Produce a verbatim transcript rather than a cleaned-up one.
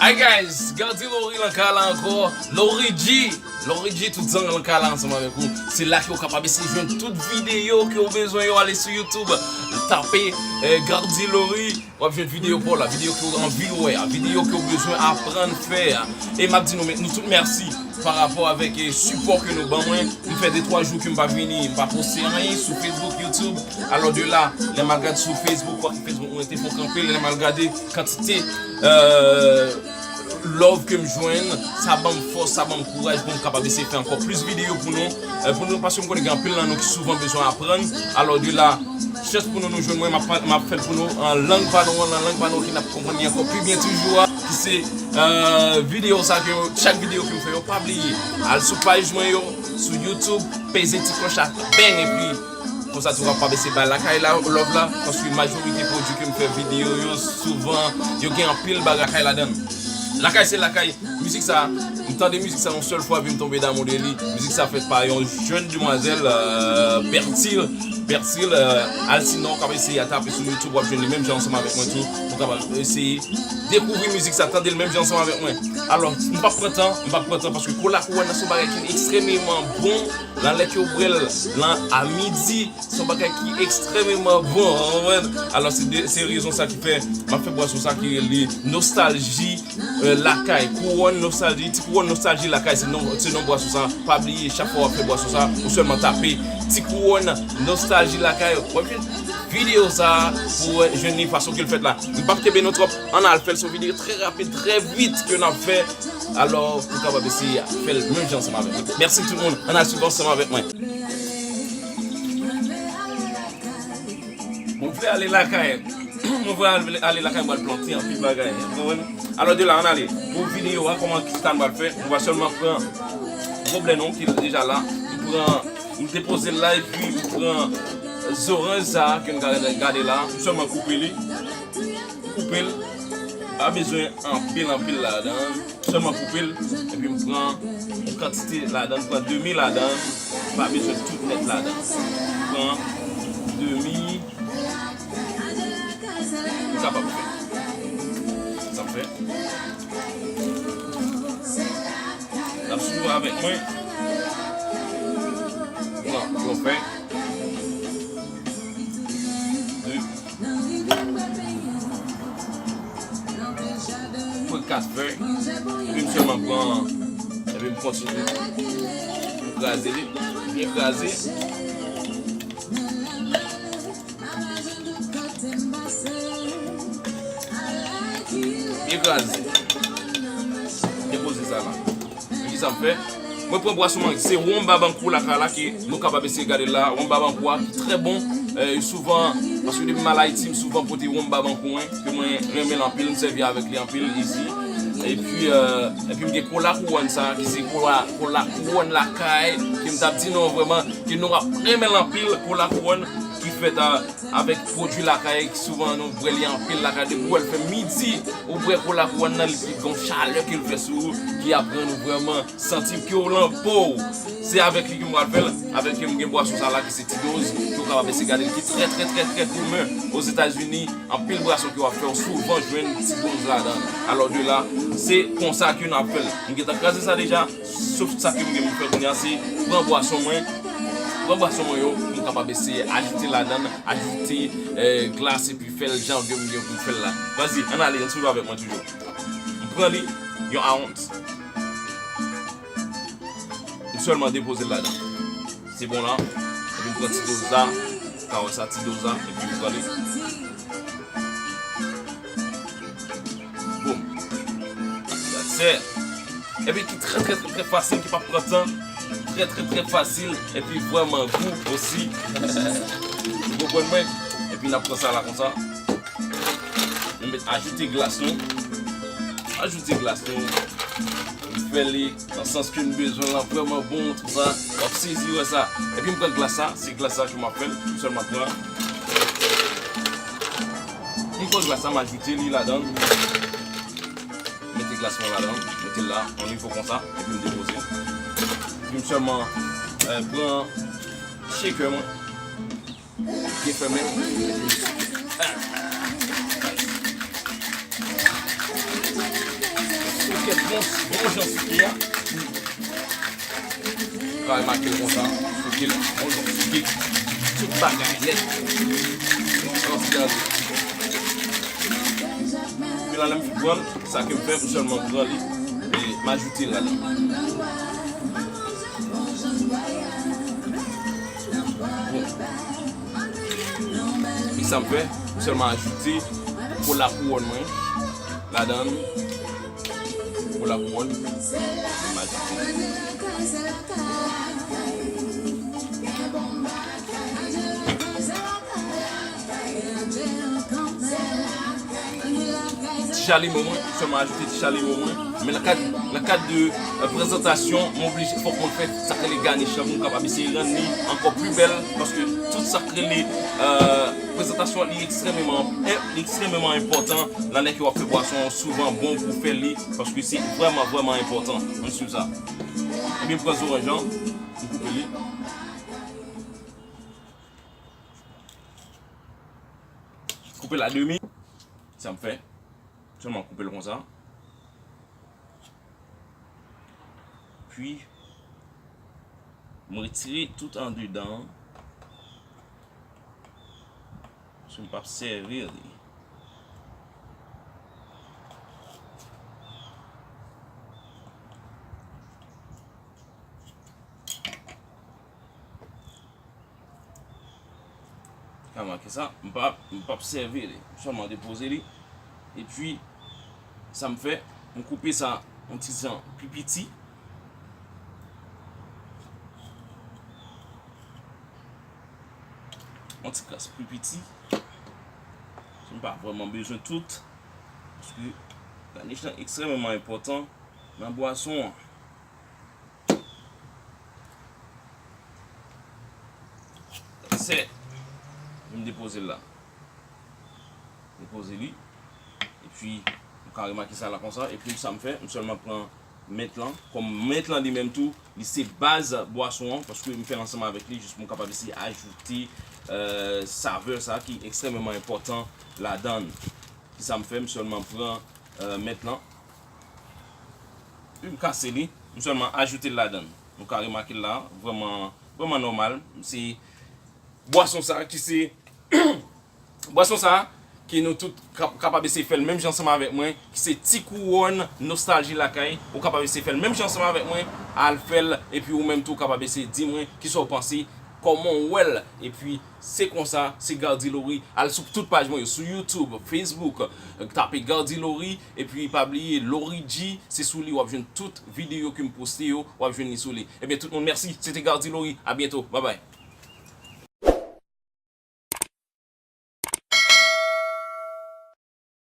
Hi guys, Gardy Laurie lan kay la ankò. Laurie G, Laurie G tout zang lan kay la ansanm avèk ou. Se la ke w kapab eseye jwenn tout videyo ke w bezwen yo. Ale sou YouTube, tape eh, Gardy Laurie. W ap jwenn videyo pa w la, videyo ke w anvi wè a, videyo ke w bezwen aprann fè a. E m ap di nou, nou tout mèsi pa rapò avèk eh, sipò ke nou ban mwen. M fè de twa jou ke m pa vini, m pa poste anyen sou Facebook, YouTube. Alò de la, lè m al gade sou Facebook, kwake Facebook mwen te fon kanpe, lè m al gade kantite eh, love ke m jwenn, sa ban m fòs, sa ban m kouraj pou m kapab eseye fè ankò plis videyo pou nou. Eh, pou nou, paske m konnen gen anpil nan nou ki souvan bezwen aprann. Alò de la, chans pou nou, nou jwenn mwen, m ap, m ap fè l pou nou an lang pa nou an, nan lang pa nou ki n ap konprann li ankò pi byen toujou a, ki se eh, videyo sa ke yo, chak videyo ke m fè yo, pa bliye al sou paj mwen yo, sou YouTube, peze ti klòch la, bang, epi konsa tou w ap pa bese bay lakay la, love la, paske majorite pwodui ke m fè videyo yo, souvan, yo gen anpil bagay lakay ladan l. Lakay se lakay. Mizik sa, m tande mizik sa yon sèl fwa, epi m tonbe damou de li. Mizik sa fèt pa yon jèn demwazèl, eh, Bertil, Bertil eh, Alcina, w kapab eseye a tape sou YouTube, w ap jwenn li menm jan ansanm avèk mwen tou. Ou kapab eseye dekouvri mizik sa, tande l menm jan ansanm avèk mwen. Alò, m p ap pran tan, m p ap pran tan, paske Kola Kouwòn nan se yon bagay ki ekstrememan bon. Nan lè ke w bwè l, nan a midi, se yon bagay ki ekstrememan bon, w konprann? Alò, se de, se rezon sa ki fè m ap fè bwason sa ki rele Nostalji eh, Lakay. Kouwòn Nostalji, Ti Kouwòn Nostalji Lakay, se non, se non bwason sa. Pa bliye, chak fwa w ap fè bwason sa, ou sèlman tape Ti Kouwòn Nostalji Lakay. W ap jwenn videyo sa pou w jwenn li fason ke l fèt la. M p ap kenbe nou twòp, ann al fè l, se yon videyo trè rapid, trè vit ke n ap fè. Alò, pou kapab eseye fè l menm jan ansanm avèk mwen. Mèsi tout moun, ann al swiv ansanm avèk mwen. Mwen vle ale lakay. Mwen vle ale, ale lakay, mwen al plante anpil bagay. Ou konprann? Alò de la, ann ale. Pou videyo a, kòman ki sa n pral fè? Nou va sèlman pran gwo blè nou ki deja la. M pran, m depoze l la, epi m pran zoranj sa a ke n ka gade la. M sèlman koupe li. Koupe l. Pa bezwen anpil, anpil ladan. Sèlman koupe l, epi m pran yon kantite ladan, m pran demi ladan, pa bezwen tout nèt ladan. M pran demi, m kapab fè. Sa m fè. N ap swiv avèk mwen. M pran yon fèy. De. Pran kat fèy. Epi m sèlman pran. Epi m kontinye. M kraze li. Byen kraze. Byen kraze. Depoze sa la. Men kisa m fè? Mwen pran bwason mwen, se wonm Babankou lakay la ke nou kapab eseye gade la. Wonm Babankou a ki trè bon. Eh, souvan, paske depi m al Ayiti, m souvan pote wonm Babankou mwen, ke mwen renmen l anpil, m sèvi avèk li anpil isi. Epi, eh, epi m gen Kola Kouwòn sa, ki se kola, Kola Kouwòn lakay, ke m t ap di nou vrèman, ke nou ap renmen l anpil, Kola Kouwòn ki fèt a, avèk pwodui lakay, ki souvan nou bwè li anpil lakay. Depi w wè l fè midi, ou bwè Kola Kouwòn nan, li gon chalè ke l fè sou ou, ki ap rann ou vrèman santi ke w lan po w. Se avèk li ke m pral fè l, avèk ke m gen bwason sa la ki se Ti Doz, ke w kapab eseye gade l, ki trè, trè, trè, trè komen Ozetazini. Anpil bwason ke w ap fè, w souvan jwenn Ti Doz ladan l. Alò de la, se konsa ke n ap fè l. M gentan kraze sa deja, sof sa ke m gen pou fè kounye a, se pran bwason mwen, pran bwason mwen yo, pou m kapab eseye ajoute ladan l, ajoute, eh, glas epi fè l jan ke m gen pou m fè l la. Vas-y, ann ale, ann swiv avèk mwen toujou. M pran li, yon awons. M sèlman depoze l ladan. Se bon la. Epi m pran Ti Doz la. Ka wè sa, Ti Doz la. Epi m pran li. Boum. That's it. Epi ki trè, trè, trè, trè fasil, ki pa pran tan. Trè, trè, trè fasil. Epi vrèman gou osi. Ou konprann mwen? Epi n ap pran sa la konsa. Nou met ajoute glas nou. Ajoute glas nou. Nou fè li nan sans ke nou bezwen l, vrèman bon, tout sa. W ap sezi wè sa. Epi m pran glas sa, se glas sa ke m ap fè l. M sèlman pran. M pran glas sa, m ajoute li ladan. Mete glas mwen ladan, mete l la, yon nivo konsa, epi m depoze. Epi m sèlman, eh, pran shaker mwen. Byen fèmen. Epi m sou. Ah. Kèk bon, bon jan souke a. Kare make l konsa, souke l bon jan souke. Tout bagay nèt. Ansi gade. Epi la, lè m fin pran l, sa ke m fè, m sèlman pran li e m ajoute l ladan. Bon. E sa m fè, m sèlman ajoute kola kouwòn mwen ladan. Kola kouwòn, m ajoute. Ti chalimo mwen, sèlman ajoute ti chalimo mwen. Men nan kad, nan kad de, euh, prezantasyon, m oblije fòk mwen fè sa k rele ganish lan pou m kapab eseye rann li ankò pli bèl, paske tout sa k rele, euh, prezantasyon li ekstrèmeman, li ekstrèmeman enpòtan nan lè ke w ap fè bwason an, souvan bon pou fè li, paske se vrèman, vrèman enpòtan. Ann swiv sa. Ebyen, m pran zoranj lan, m koupe li. Koupe l a demi. Sa m fè. Sèlman koupe l konsa. Pi, m retire tout andedan an. Paske m p ap sèvi li. Ka make sa, m p ap, m p ap sèvi li. M sèlman depoze li. Epi, sa m fè, m koupe sa yon ti jan pi piti. Yon ti kras pi piti. M pa vrèman bezwen tout. Paske ganish lan ekstrèmeman enpòtan nan bwason an. Sè, m depoze l la. Depoze li. Epi, ou ka remake sa la konsa. Epi, sa m fè, m sèlman pran ment lan. Kòm ment lan li menm tou, li se baz bwason an, paske m fè l ansanm avèk li, jis pou m kapab eseye ajoute, euh, savè sa ki ekstrèmeman enpòtan ladan l. Kisa m fè? M sèlman pran, euh, ment lan. Epi m kase li, m sèlman ajoute l ladan l. Nou ka remake l la, vrèman, vrèman nòmal. Se bwason sa ki se, bwason sa ki nou tout kap-, kapab eseye fè l menm jan ansanm avèk mwen, ki se Ti Kouwòn Nostalji Lakay. Ou kapab eseye fè l menm jan ansanm avèk mwen, al fè l, epi ou menm tou kapab eseye di mwen kisa w panse, kòman w wè l, epi se konsa, se Gardy Laurie. Al sou tout paj mwen yo, sou YouTube, Facebook, tape Gardy Laurie, epi pa bliye Laurie G, se sou li w ap jwenn tout videyo ke m poste yo, w ap jwenn li sou li. Ebyen, tout moun, mèsi. Se te Gardy Laurie. A byento. Babay.